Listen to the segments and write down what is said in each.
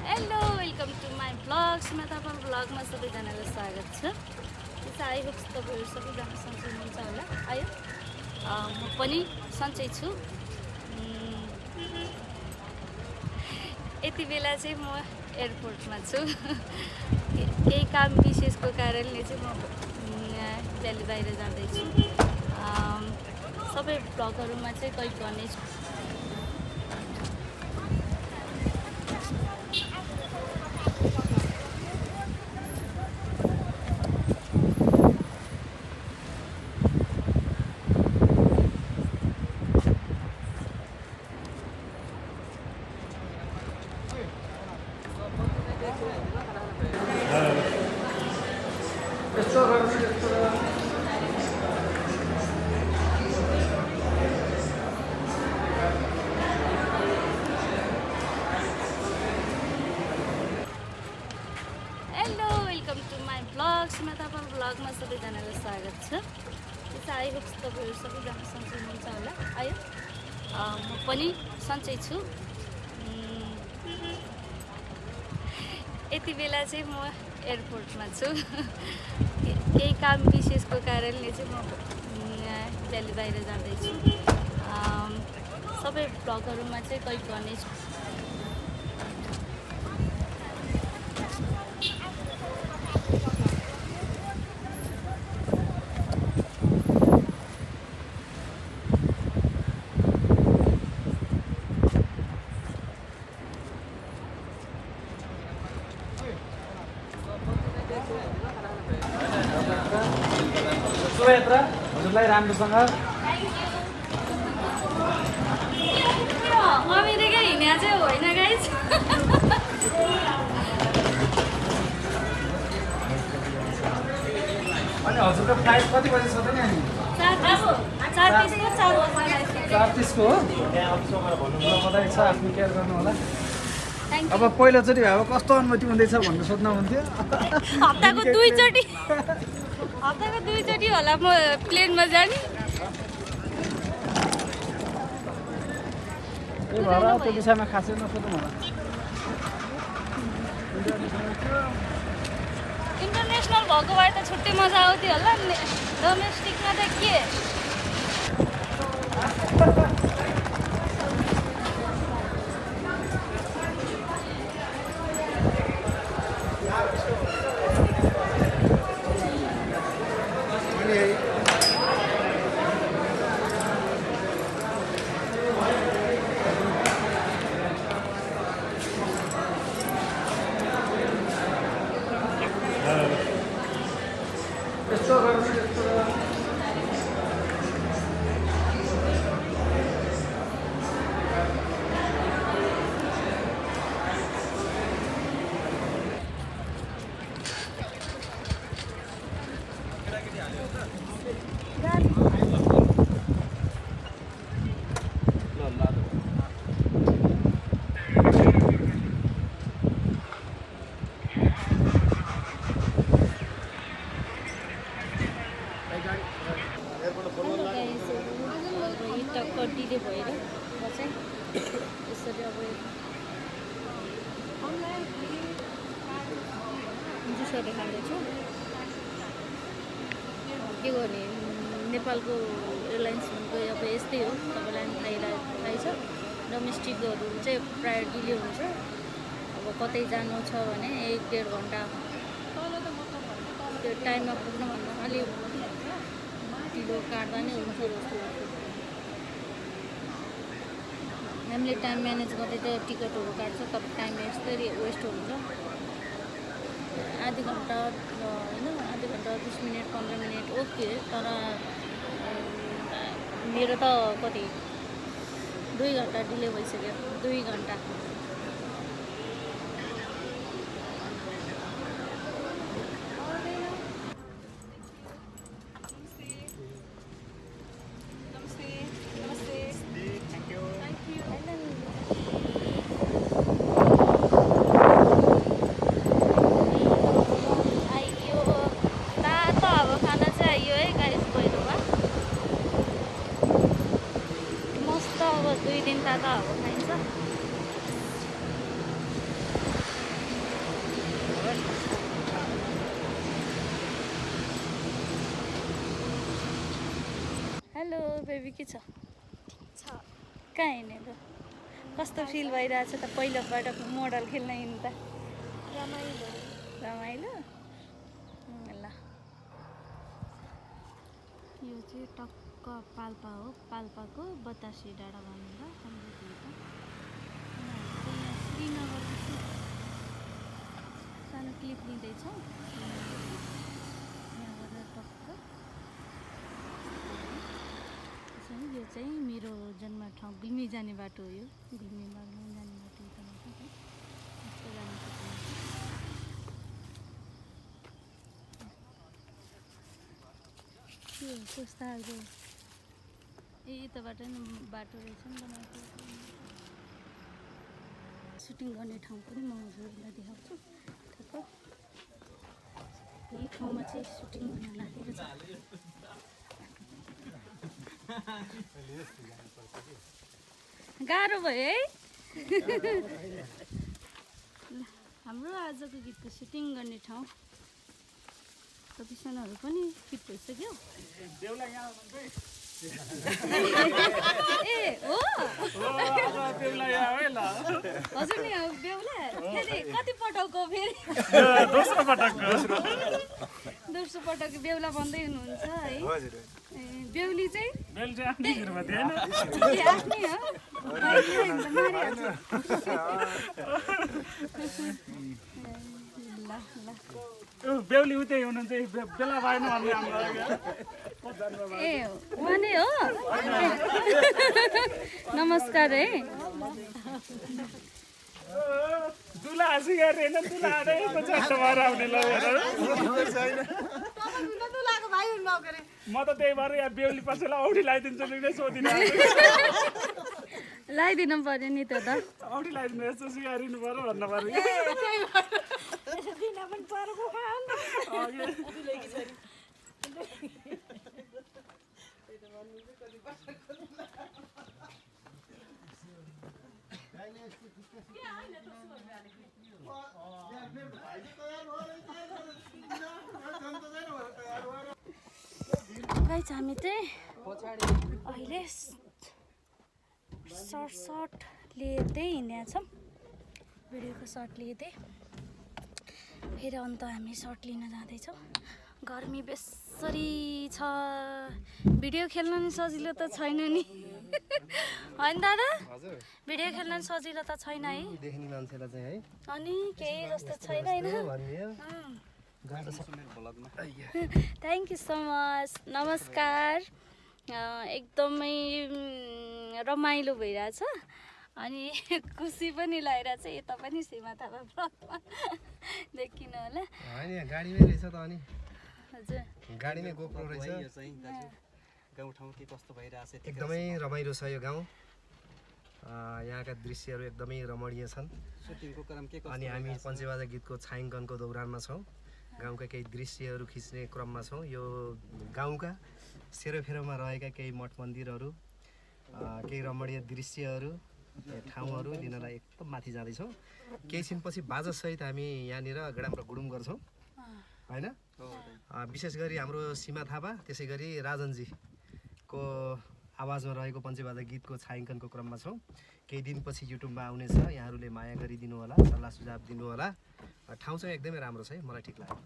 Hello welcome to my ब्लग्समा तपाईँ ब्लगमा सबैजनालाई स्वागत छ। त्यसो आई होप्स तपाईँहरू सबैजना सन्चै हुनुहुन्छ होला। आयो म पनि सन्चै छु। यति बेला चाहिँ म एयरपोर्टमा छु। केही काम विशेषको कारणले चाहिँ म दिल्ली बाहिर जाँदैछु। सबै ब्लगहरूमा चाहिँ कोही गणेश ब्लग्समा तपाईँ ब्लगमा सबैजनालाई स्वागत छ। त्यसो आई होप्स तपाईँहरू सबैजना सन्चै हुनुहुन्छ होला। आयो म पनि सन्चै छु। यति बेला चाहिँ म एयरपोर्टमा छु। केही काम विशेषको कारणले चाहिँ म दिल्ली बाहिर जाँदैछु। सबै ब्लगहरूमा चाहिँ कोही गणेश शुभयात्रा हजुरलाई राम्रोसँग। अमेरिका हिँड्या चाहिँ होइन गाइस। अनि हजुरको फ्लाइट कति बजी छ त नि? अनि 4:30 को हो। बधाई छ, आफ्नो केयर गर्नु होला। अब पहिलोचोटि भए कस्तो अनुमति हुँदैछ भनेर सोध्न हुन्थ्यो। हप्ताको दुईचोटि होला म प्लेनमा जाने। त्यही भएर त्यो विषयमा खासै नसोधौँ होला। इन्टरनेसनल भएको भए त छुट्टै मजा आउँथ्यो होला। डोमेस्टिकमा त के डिले भएर म चाहिँ यसरी अब जुसहरू खाँदैछु। के गर्ने, नेपालको एयरलाइन्स भनेको अब यस्तै हो। तपाईँलाई थाहै छ। डोमेस्टिकहरू चाहिँ प्रायः डिले हुन्छ। अब कतै जानु छ भने 1-1.5 घन्टा त्यो टाइममा पुग्नुभन्दा अलि ढिलो काट्दा नै हुन्छ जस्तो लाग्छ। हामीले टाइम म्यानेज गर्दै त टिकटहरू काट्छ, तर टाइम यसरी वेस्ट हुन्छ। आधी घन्टा होइन, आधी घन्टा 20 मिनट 15 मिनट ओके, तर मेरो त कति 2 घन्टा डिले भइसक्यो। 2 घन्टा। अब 2 दिन तातो हावा खाइन्छ। हेलो बेबी के छ कहाँ हिँडेको कस्तो फिल भइरहेछ त पहिलोपटक मोडल खेल्न हिँड्दा रमाइलो ल यो चाहिँ टक्क पाल्पा हो पाल्पाको बतासे डाँडा भनेर श्रीनगरको सानो क्लिप लिँदैछौँ यहाँबाट टक्क यो चाहिँ मेरो जन्म ठाउँ गुल्मी जाने बाटो हो यो गुल्मी जाने बाटो यस्तो जानु सक्नु कस्तो खालको यताबाट नि बाटो रहेछ नि बनाएको सुटिङ गर्ने ठाउँ पनि म हजुरहरूलाई देखाउँछु ठक्क यही ठाउँमा चाहिँ सुटिङ गर्न लागेको छ गाह्रो भयो है हाम्रो आजको गीतको सुटिङ गर्ने ठाउँ कतिजनाहरू पनि फिट भइसक्यो ए हो हजुर नि बेहुला कति पटकको फेरि दोस्रो पटक बेहुला भन्दै हुनुहुन्छ है बेहुली चाहिँ आफ्नै हो बेहुली उतै हुनुहुन्छ बेला भएन ए उहाँ नै हो नमस्कार है दुला हाँसी गरेर दुला आउने म त त्यही भएर यहाँ बेहुली पछिलाई औठी लगाइदिन्छु नि सोधिनु लगाइदिनु पर्यो नि त औठी लगाइदिनु यस्तो सिकारिनु पर्यो भन्नु पर्यो गाइस हामी चाहिँ अहिले सर्ट लिँदै हिँडेका छौँ भिडियोको सर्ट लिँदै फेरि अन्त हामी सर्ट लिन जाँदैछौँ गर्मी बेसरी छ भिडियो खेल्न नि सजिलो त छैन नि होइन दादा भिडियो खेल्न नि सजिलो त छैन है देख्ने मान्छेलाई चाहिँ है अनि केही जस्तो छैन होइन थ्याङ्क यू सो मच नमस्कार एकदमै रमाइलो भइरहेछ अनि खुसी पनि लागिरहेछ यता पनि सीमा थापा ब्लगमा देखिनु होला हैन गाडीमै रहेछ त अनि हजुर गाडीमै गोप्रो रहेछ गाउँ ठाउँ के कस्तो भइरहेछ एकदमै रमाइलो छ यो गाउँ यहाँका दृश्यहरू एकदमै रमणीय छन् सुटिङको क्रम के अनि हामी पञ्चेबाजा गीतको छायाङ्कनको दौरानमा छौँ गाउँका केही दृश्यहरू खिच्ने क्रममा छौँ यो गाउँका सेरोफेरोमा रहेका केही मठ मन्दिरहरू केही रमणीय दृश्यहरू ठाउँहरू लिनलाई एकदम माथि जाँदैछौँ केही छिनपछि बाजासहित हामी यहाँनिर गडाम र गुडुम गर्छौँ होइन विशेष गरी हाम्रो सीमा थापा त्यसै गरी राजनजीको आवाजमा रहेको पञ्चेबाजा गीतको छायाङ्कनको क्रममा छौँ केही दिनपछि युट्युबमा आउनेछ यहाँहरूले माया गरिदिनु होला सल्लाह सुझाव दिनु होला ठाउँ चाहिँ एकदमै राम्रो छ है मलाई ठिक लाग्यो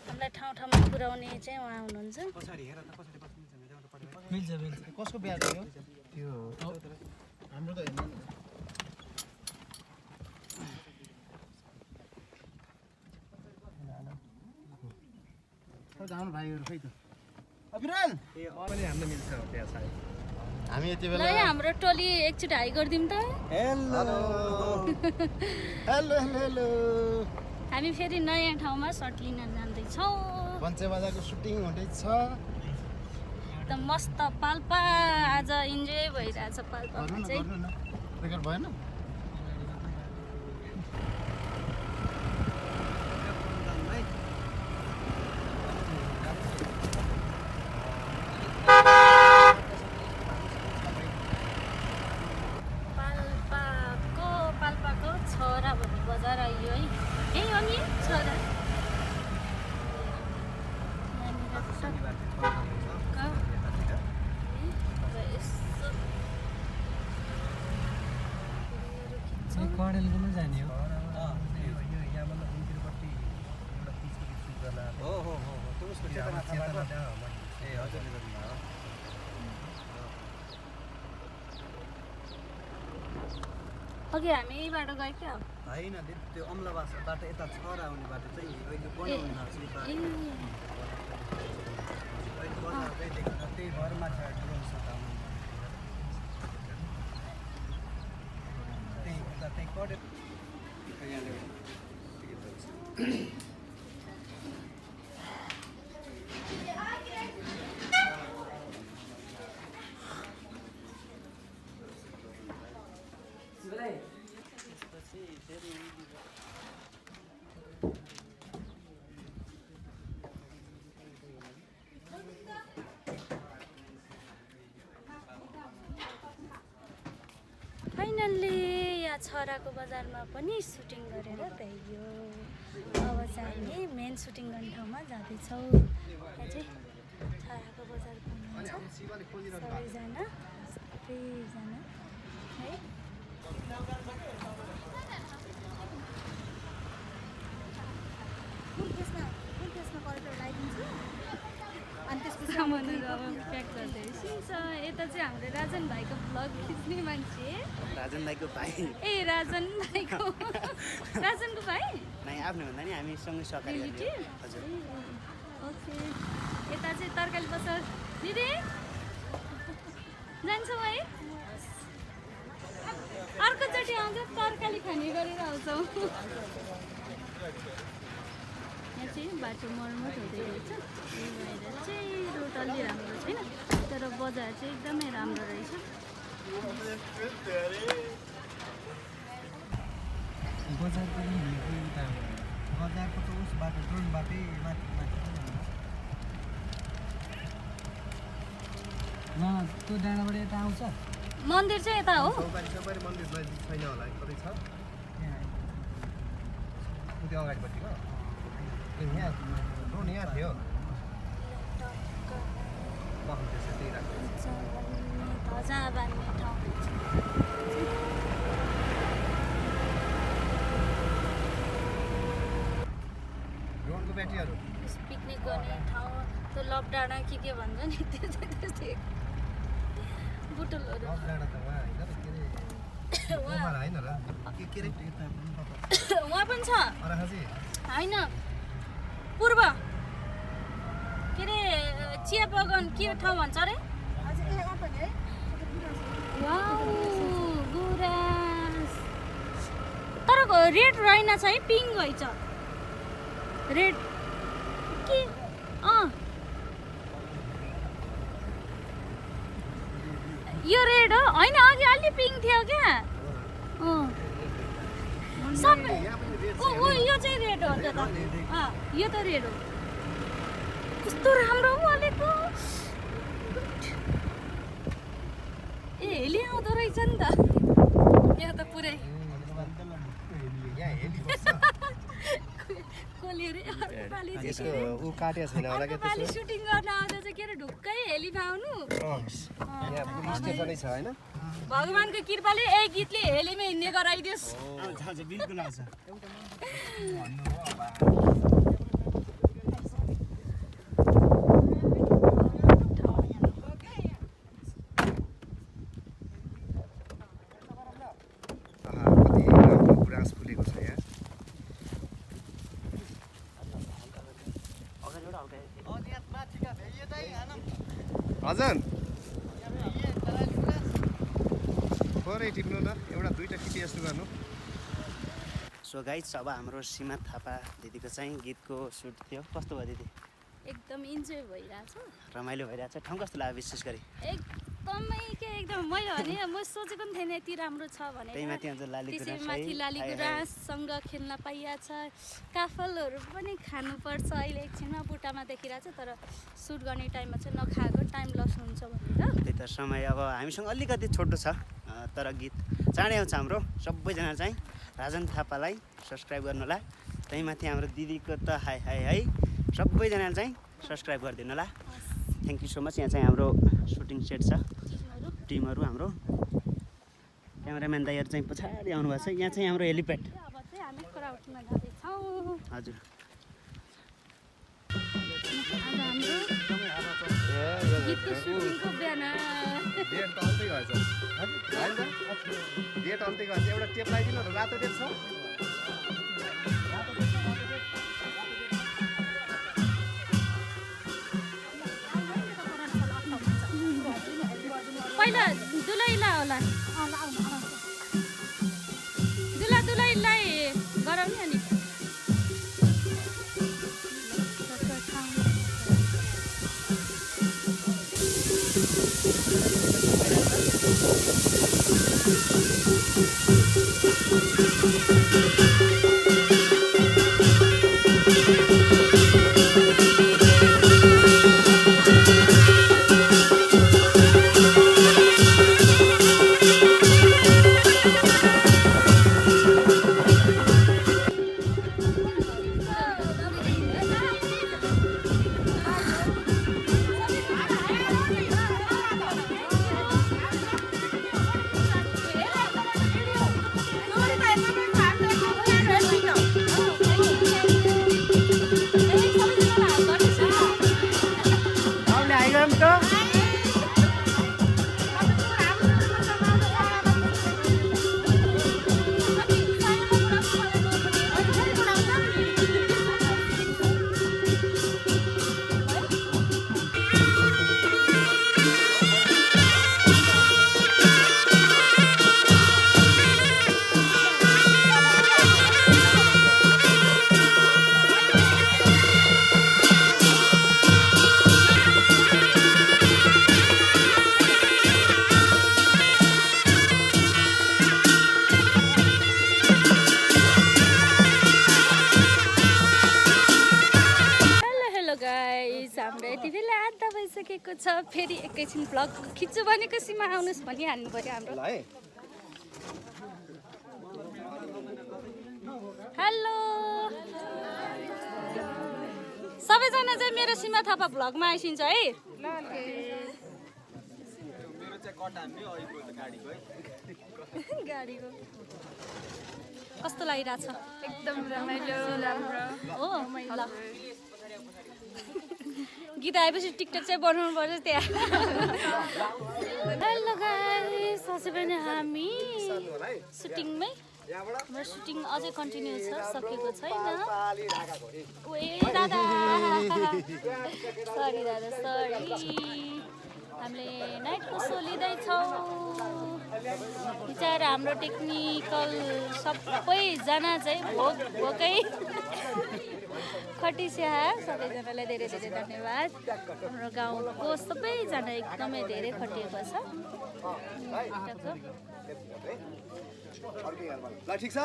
हामीलाई ठाउँ ठाउँमा पुर्याउने चाहिँ उहाँ हुनुहुन्छ मिल्छ कसको बिहा हो त्यो हाम्रो त हेर्नु हाम्रो भाइहरू खै त अभिरान पनि हाम्रो मिल्छ त्यहाँ सायद हामी यति बेला हाम्रो टोली एकचोटि हाई गरिदिउँ त हेलो हेलो हेलो हामी फेरि नयाँ ठाउँमा सर्ट लिन जाँदैछौँ पञ्चेबाजाको सुटिङ हुँदैछ एकदम मस्त पाल्पा आज इन्जोय भइरहेछ पाल्पामा चाहिँ रेकर्ड भएन पाल्पाको छोरा भन्ने बजार आइयो है यही हो नि छोरा कडेलको पनि जाने हो यहाँ मतलब उनतिरपट्टि एउटा पिचको गीत सुट गर्न हो हो हो हो त्यो उसको चेतना थापाको ए हजुरले गर्नुभयो अघि हामी यहीबाट गयो क्या होइन त्यो अम्लाबासबाट यता छर आउने बाटो चाहिँ अहिले बनाउनु भएको छ अहिले बजार चाहिँ देख्छ त्यही भएर माथि त्यही उता त्यही कडेल फाइनल्ली यहाँ छराको बजारमा पनि सुटिङ गरेर भ्याइयो अब चाहिँ हामी मेन सुटिङ गर्ने ठाउँमा जाँदैछौँ यहाँ चाहिँ छराको बजार घुम्नुहुन्छ सबैजना है कुन त्यसमा कलेक्टर लगाइदिन्छु अनि त्यसको सामानहरू अब प्याक गर्दै एकछिन यता चाहिँ हाम्रो राजन भाइको भ्लग खिच्ने मान्छे राजन दाईको भाइ ए राजन भाइको राजनको भाइ नाइ आफ्नो भन्दा नि हामी सँगै सहकारी गर्ने हो। हजुर ओके यता चाहिँ तरकारी पसल दिदी जान्छौँ है अर्कोचोटि आउँदा तरकारी खाने गरेर आउँछौँ यहाँ चाहिँ बाटो मर्मत हुँदै रहेछ त्यही भएर चाहिँ रोड अलि राम्रो छैन तर बजार चाहिँ एकदमै राम्रो रहेछ बजार पनि बजारको त उस बाटो ड्रोन बाटै माथि माथि त्यो डाँडाबाट यता आउँछ मन्दिर चाहिँ यता हो चौबारी मन्दिर नजिक छैन होला कतै छ त्यो अगाडिपट्टिको यहाँ ड्रोन यहाँ थियो त्यही राख्छ ध्वजा बान्ने ठाउँ ड्रोनको ब्याट्रीहरू पिकनिक गर्ने ठाउँ त्यो लप डाँडा के भन्छ नि त्यो चाहिँ त्यस्तै बुटुलहरू डाँडा त उहाँ होइन र होइन र के रे उहाँ पनि छ अराखाजी होइन पूर्व के अरे चिया बगान के ठाउँ भन्छ अरे गुराँस तर रेड रहेनछ है पिङ्क भएछ रेड के यो रेड हो होइन अघि अलि पिङ्क थियो क्या सबै यो चाहिँ रेड हो त यो त रेड हो कस्तो राम्रो बोलेको ए हेली आउँदो रहेछ नि त यहाँ त पुरै कसले रे यसको ऊ काटेको छैन होला के अर्कोपालि सुटिङ गर्न आउँदा चाहिँ के अरे ढुक्कै हेलीमा आउनु यहाँ पुलिस स्टेसनै छ होइन भगवानको कृपाले यही गीतले हेलीमा हिँड्ने गराइदियोस् बिल्कुल आउँछ कति राम्रो गुराँस फुलेको छ यहाँ हजुर थोरै टिप्नु न एउटा दुईवटा टिपी जस्तो गर्नु सो गाइज अब हाम्रो सीमा थापा दिदीको चाहिँ गीतको सुट थियो कस्तो भयो दिदी एकदम इन्जोय भइरहेछ रमाइलो भइरहेछ ठाउँ कस्तो लाग्यो विशेष गरी एकदमै एकदम मैले भने म सोचेको पनि थिएन यति राम्रो छ भने त्यही माथि अझ लाली त्यसै माथि लाली गुराँससँग खेल्न पाइरहेछ काफलहरू पनि खानुपर्छ अहिले एकछिनमा बुट्टामा देखिरहेछ तर सुट गर्ने टाइममा चाहिँ नखाएको टाइम लस हुन्छ भनेर त्यही त समय अब हामीसँग अलिकति छोटो छ तर गीत चाँडै आउँछ हाम्रो सबैजना चाहिँ राजन थापालाई सब्सक्राइब गर्नु होला त्यही माथि हाम्रो दिदीको त हाई हाई है सबैजनाले चाहिँ सब्सक्राइब गरिदिनु होला थ्याङ्क यू सो मच यहाँ चाहिँ हाम्रो सुटिङ सेट छ टिमहरू हाम्रो त्यहाँ क्यामेराम्यान दाइहरू चाहिँ पछाडि आउनुभएको छ। यहाँ चाहिँ हाम्रो हेलिप्याड। अब चाहिँ हामी क्राउडमा जाँदैछौँ। हजुर आज हाम्रो गीतको सुटिङको बिहान डेट त अन्तै भएछ होइन डेट अन्तै भएछ। एउटा टेप लगाइदिनु न, रातो टेप छ। पहिला दुलैलाई होला दुलैलाई गराउने अनि हाम्रो यति बेला आधा भइसकेको छ। फेरि एकैछिन भ्लग खिच्छु भनेको सीमा आउनुहोस् भनिहाल्नु पऱ्यो हाम्रो। हेलो सबैजना चाहिँ मेरो सीमा थापा भ्लगमा आइसिन्छ है। गाडीको कस्तो लागिरहेछ? एकदम रमाइलो राम्रो हो ल गीत आएपछि टिकटक चाहिँ बनाउनु पर्छ त्यहाँ। हेलो गाइस आज पनि हामी सुटिङमै। हाम्रो सुटिङ अझै कन्टिन्यू छ, सकेको छैन। ओए दादा सरी दादा सरी। हामीले नाइटको सो लिँदैछौँ। बिचारा हाम्रो टेक्निकल सबैजना चाहिँ भोकै खटिस्या। सबैजनालाई धेरै धेरै धन्यवाद। हाम्रो गाउँको सबैजना एकदमै धेरै खटिएको छ। ल ठिक छ।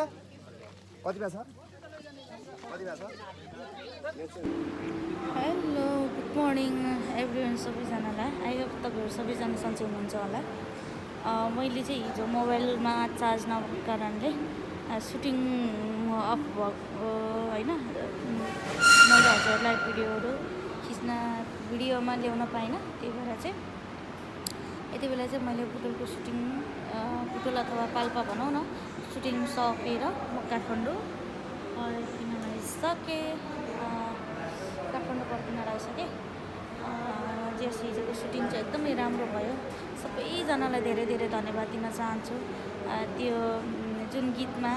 कति बेला छ? हेलो गुड मर्निङ एभ्रिवान सबैजनालाई। आई होप तपाईँहरू सबैजना सन्चै हुनुहुन्छ होला। मैले चाहिँ हिजो मोबाइलमा चार्ज नभएको कारणले सुटिङ अफ भएको होइन, मैले हजुरलाई भिडियोहरू खिच्न भिडियोमा ल्याउन पाइनँ। त्यही भएर चाहिँ यति बेला चाहिँ मैले पुतुलको सुटिङ पुतुल अथवा पाल्पा भनौँ न सुटिङ सकेर म काठमाडौँ फर्किन लागिसकेँ। काठमाडौँ फर्किन लागिसकेँ। जस हिजोको सुटिङ चाहिँ एकदमै राम्रो भयो। सबैजनालाई धेरै धेरै धन्यवाद दिन चाहन्छु। त्यो जुन गीतमा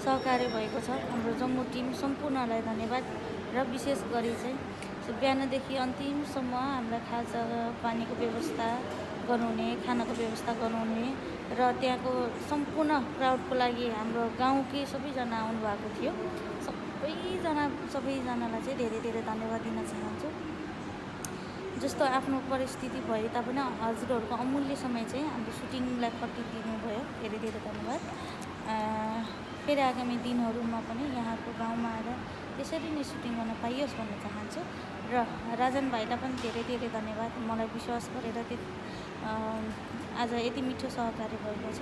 सहकार्य भएको छ हाम्रो जम्मू टिम सम्पूर्णलाई धन्यवाद। र विशेष गरी चाहिँ बिहानदेखि अन्तिमसम्म हामीलाई खाजा पानीको व्यवस्था गराउने, खानाको व्यवस्था गराउने र त्यहाँको सम्पूर्ण क्राउडको लागि हाम्रो गाउँकै सबैजना आउनुभएको थियो। सबैजनालाई चाहिँ धेरै धेरै धन्यवाद दिन चाहन्छु। जस्तो आफ्नो परिस्थिति भए तापनि हजुरहरूको अमूल्य समय चाहिँ हाम्रो सुटिङलाई खटिदिनु भयो। धेरै धेरै धन्यवाद। फेरि आगामी दिनहरूमा पनि यहाँको गाउँमा आएर त्यसरी नै सुटिङ गर्न पाइयोस् भन्न चाहन्छु। र राजन भाइलाई पनि धेरै धेरै धन्यवाद। मलाई विश्वास गरेर आज यति मिठो सहकार्य भएको छ।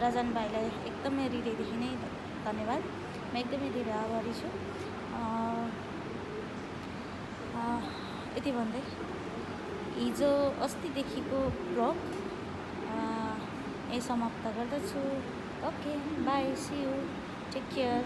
राजन भाइलाई एकदमै हृदयदेखि नै धन्यवाद। म एकदमै धेरै आभारी छु। यति भन्दै हिजो अस्तिदेखिको भ्लग यही समाप्त गर्दछु। Okay bye, see you, take care.